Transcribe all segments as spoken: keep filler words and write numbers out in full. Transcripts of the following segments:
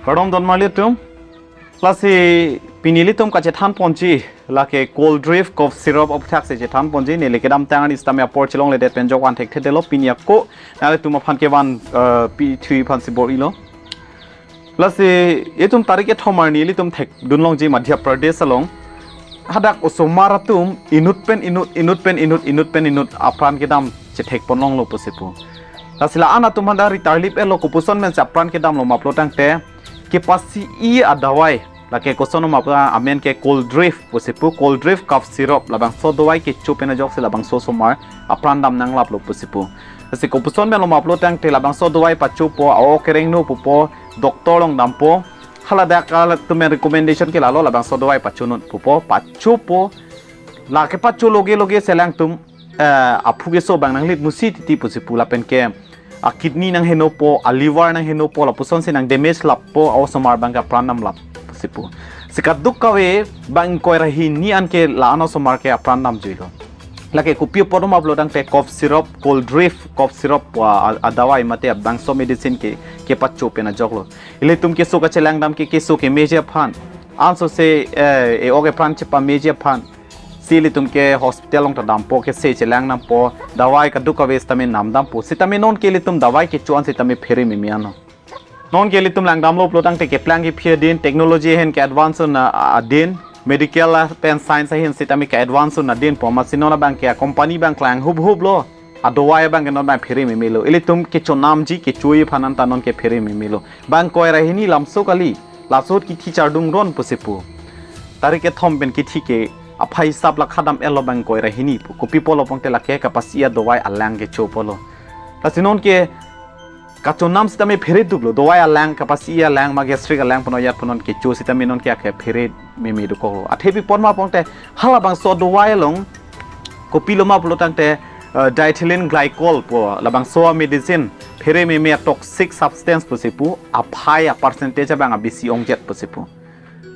Kardom don marli atum. Lasi pini ilitum kachethan ponji, lake cold drip cough syrup aphuthak si chethan ponji, neli kedamtang arni sitame apor chelongledet pen jok van thekthedetlo, pini ako nanglitum aphan kevan, eh, pithu aphan si bor-ilo. Lasi itum tarik kethom arni ilitum thekdun longji Madhya Pradesh along. Hadak osomar atum inut pen inut, inut pen inut, inut pen inut apran kedam chethek pon longlo pusi pu. Lasi la-an atum hadak ritarlip-etlo, kopuson pen si apran kedamlo ma pulotangte, kepasi-i adawai, lake koson ma pu amen ke cold drip pusi pu, cold drip cough syrup, labangso dawai kecho pen ajoksi labangso osomar apran dam nanglaplo pusi pu. Lasi kopuson penlo ma pulotangte, labangso dawai pachopo, a-ok kerengno pupo, doctor along dampo, haladak atum recommendation ke lalo, labangso dawai pachonun pupo, pachopo, lake pacho loge loge si alangtum, eh, aphu keso abang nanglit musi titi pusi pu, lapen ke a-kidney nanghenopo, a-liver nanghenopo, lapuson si nang damage lappo, a-osomar abang ke apran damlap pusi pu. Si kadokave bang ingkoi ra hini an ke la-an osomar ke apran damjuilo. Lake kopi apot ma pulotangte cough syrup, cold drip cough syrup pu a, a, adawai mate abangso medicine ke, kepacho pen ajoklo. Ilitum keso kachelang dam ke keso kemeji aphan, ansose, eh, e-ok epran chepameji aphan si ilitum ke hospital along ta dampo, kese chelang dampo, dawai kadokave sitame nam dampo. Sitame non ke ilitum dawai kecho an sitame phere meme anlo. Non ke ilitum langdamlo pulotangte keplang kephi adin, technology ahin ke-advance un-e adin, medical pen science ahin sitame ke-advance un-e adinpo, amatsi non abang ke a-company abang klang hup huplo, adawai abang ke non abang phere memelo. Ilitum kechonamji kecho-i aphan anta non ke phere memelo. Bang ingkoi ra hini lamso kali, laso ahut kithi chardung ron pusi pu. Tarik kethom pen kithi ke aphai sap la khadam-etlo bang ingkoi ra hini pu. Kopi apotlo pulotangte lake kepasi-i adawai alang kecho apotlo. Lasi non ke kachonam sitame phere duklo, dawai alang, kepasi-i alang, ma gastric alang punon ajat punon kecho sitame non ke ake phere meme dokoklo. Athe pi apot ma pulotangte, halabangso dawai along kopilo ma pulotangte, eh, diethylene glycol pu labangso medicine phere meme a-toxic substance pusi pu, aphai a-percentage abang abisi ongjet pusi pu.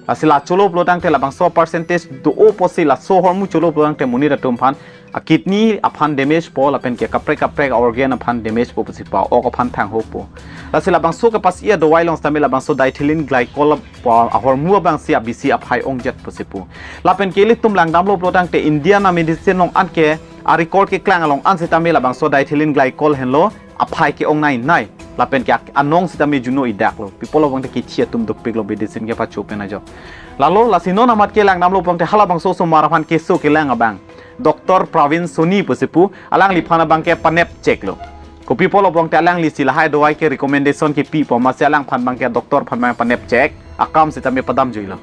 Lasi la cholo pulotangte labangso percentage do-o apotsi laso ahormu cholo pulotangte monit atum aphan, a-kidney aphan damage po, lapen ke kaprek kaprek a-organ aphan damage po pusi pu, a-ok aphan thanghopo. Lasi labangso kepasi-i adawai along sitame labangso diethylene glycol pu ahormu abang si abisi aphai ongjet pusi pu. Lapen ke ilitum langdamlo pulotangte Indian a-medicine along an ke a-record keklang along an sitame labangso diethylene glycol henlo aphai ke-ong nainai. Lapen ke ak-, anong sitame juno idaklo. Pi apotlo pulotangte kithi atum dopiklo medicine kepacho pen ajok. Lalo lasi non amat ke langdamlo pulotangte halabangso osomar aphan keso kelang abang, Doctor Pravin Soni pusi pu, alangliphan abang ke panep cheklo. Kopi apotlo pulotangte alangli si lahai dawai ke recommendation kepipo, amatsi alangphan abang ke doctor aphan abang panep chek, akam sitame padamjuilo.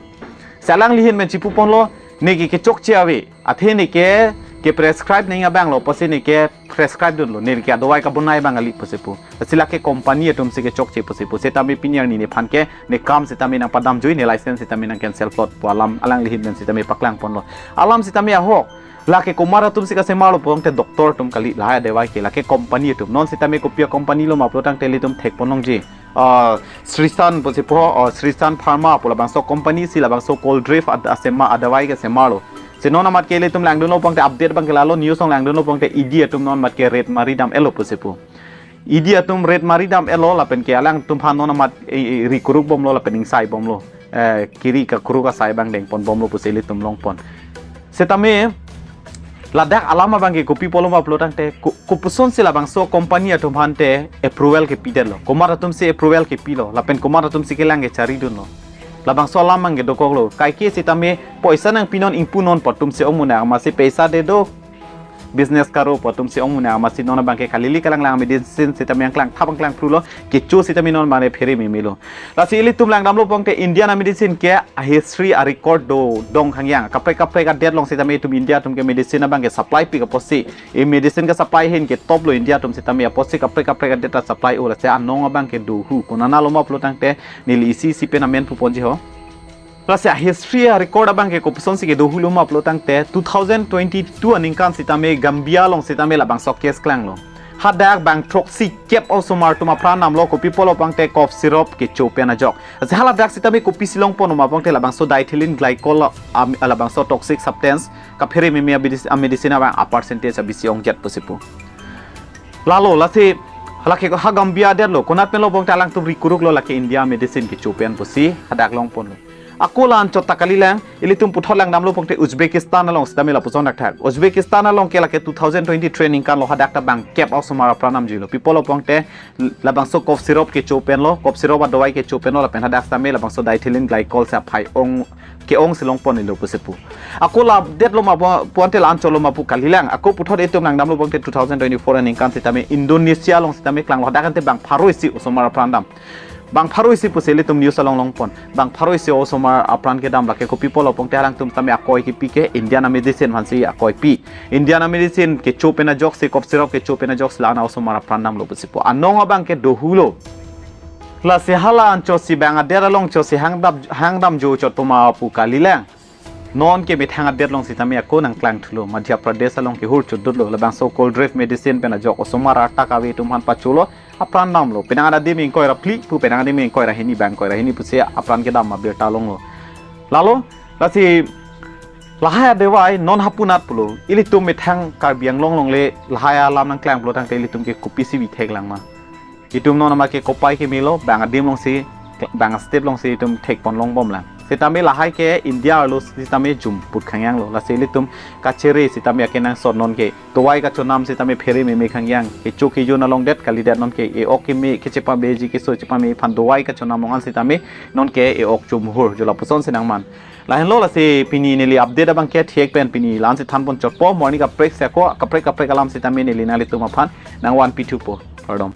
Si alangli ahin pen chipu ponlo, ne ke kechokche ave, athe ne ke, ke-prescribe nangji abanglo pusi ne ke-prescribe dunlo, ne ke adawai kabonai abang kali pusi pu. Lasi lake company atum si kechokche pusi pu. Sitame pini arni nephan ke ne kam sitame nangpadamjui, ne license sitame nang-cancel plot pu alam alangli ahin pen sitame paklang ponlo. Alam sitame ahok. Lake komat atum si kasemarlo pulotangte doctor atum kali, lahai adawai ke lake company atum. Non sitame kopi a-company lo ma pulotangte ilitum thek pon longji. Ah, Srisan pusi pu, ah, Srisan Pharma pu labangso company si labangso cold drip ad-, asema adawai kesemarlo. Si non amat ke ilitum langdunlo pulotangte update abang ke lalo, news along langdunlo pulotangte E D atum non amat ke raid maridam-etlo pusi pu. E D atum raid maridam-etlo lapen ke alangtum aphan non amat, eh, eh, ri kuruk bomlo lapen ingsai bomlo. Eh, kiri kakuruk asai abang deng pon bomlo pusi ilitum long pon. Sitame ladak alam abang ke kopi apotlo ma pulotangte ko-, kopuson si labangso company atum aphante approval kepidetlo. Komat atum si approval kepilo, lapen komat atum si kelang kecharidunlo. Labangso alam abang ke dokoklo. Kaike sitame poisa nangpinon ingpunon pu atum si ong munak, amatsi poisa de do, business karo pu atum si ong munak, amatsi non abang ke kalili kalanglang medicine sitame angklang thap angklang phrulo, kecho sitame non abang ke phere memelo. Lasi ilitum langdamlo pulotangte Indian a-medicine ke a-history a-record do dong khangyang. Kaprek kaprek adet along sitame itum India atum ke medicine abang ke supply pik apotsi, e medicine ke supply ahin ke top lo India atum sitame, apotsi kaprek kaprek adet ta supply-o, lasi anong abang ke do hu. Konanalo ma pulotangte neli isi isi pen amen pu ponji ho. Lasi a-history a-record abang ke kopuson si kedo hulo ma pulotangte two thousand twenty-two aningkan sitame Gambia along sitame labangso case klanglo. Hadak bang throksi kep osomar atum apran damlo, kopi apotlo pulotangte cough syrup kecho pen ajok. Lasi haladak sitame kopisi long ponlo ma pulotangte labangso diethylene glycol, am, labangso toxic substance kaphere meme a-medis-, a-medicine abang a-percentage abisi ongjet pusi pu. Lalo lasi Hala ke ha Gambia detlo, konat pen lo pongte alangtum ri kuruk lo lake India medicine kecho pen pusi hadak longponlo. Ako la anchot ta kalilang, ilitum puthot langdamlo pongte Uzbekistan along sitame lapuson dakthak. Uzbekistan along ke lake two thousand twenty-three aningkan lo hadak ta bangkep osomar apran damjuilo. Pi apot lo pongte labangso cough syrup kecho pen lo, cough syrup adawai kecho pen lo lapen hadak sitame labangso diethylene glycol si aphai ong ke-ong si longponlo pusi pu. Ako la detlo ma pu-, pongte la anchotlo ma pu kalilang. Ako puthot itum langdamlo pongte two thousand twenty-four aningkan sitame Indonesia along sitame klanglo, hadak ante bang pharo isi osomar apran dam. Bang pharo isi pusi ilitum news along longpon. Bang pharo isi osomar apran kedam lake kopi apot lo pongte alangtum sitame akoi kepi ke Indian medicine aphansi akoi pi. Indian medicine kecho pen ajoksi, cough syrup kecho pen ajoksi la-an osomar apran damlo pusi pu. Anong abang ke dohulo. Lasi hala anchot si bang adet along chotsi hangdam, hangdamjo chotpo ma pu kalilang. Non ke methang adet along sitame ako nangklangthulo, Madhya Pradesh along kehur chodutlo, labangso cold drip medicine pen ajok osomar arta kave atum aphan pacholo, apran damlo. Penang adim ingkoi ra phli pu, penang adim ingkoi ra hini, bang ingkoi ra hini pusi apran kedam abirta longlo. Lalo, lasi lahai adawai non hapunat pulo, ilitum methang Karbi Anglong along le lahai alam nangklang pulo tangte ilitum ke kopisi bi theklang ma. Itum non ama ke kopai kemelo, bang adim alongsi, bang step alongsi itum thekpon longbomlang. Sitame lahai ke India arlo sitame jumput khangyanglo. Lasi ilitum kachere sitame akenangsot non ke dawai kachonam sitame phere meme khangyang. Kecho kejun along det kalidet non ke e-ok keme, kechepabeji keso chepame aphan dawai kachonam ong an sitame non ke e-ok chomhur, jo lapuson si nangman. Lahenlo, lasi pini neli update abang ke thek pen pini la-an si thanpon chotpo, mo arni kaprek si ako, kaprek kaprek alam sitame neli nanglitum aphan nangvanpi thupo. Kardom.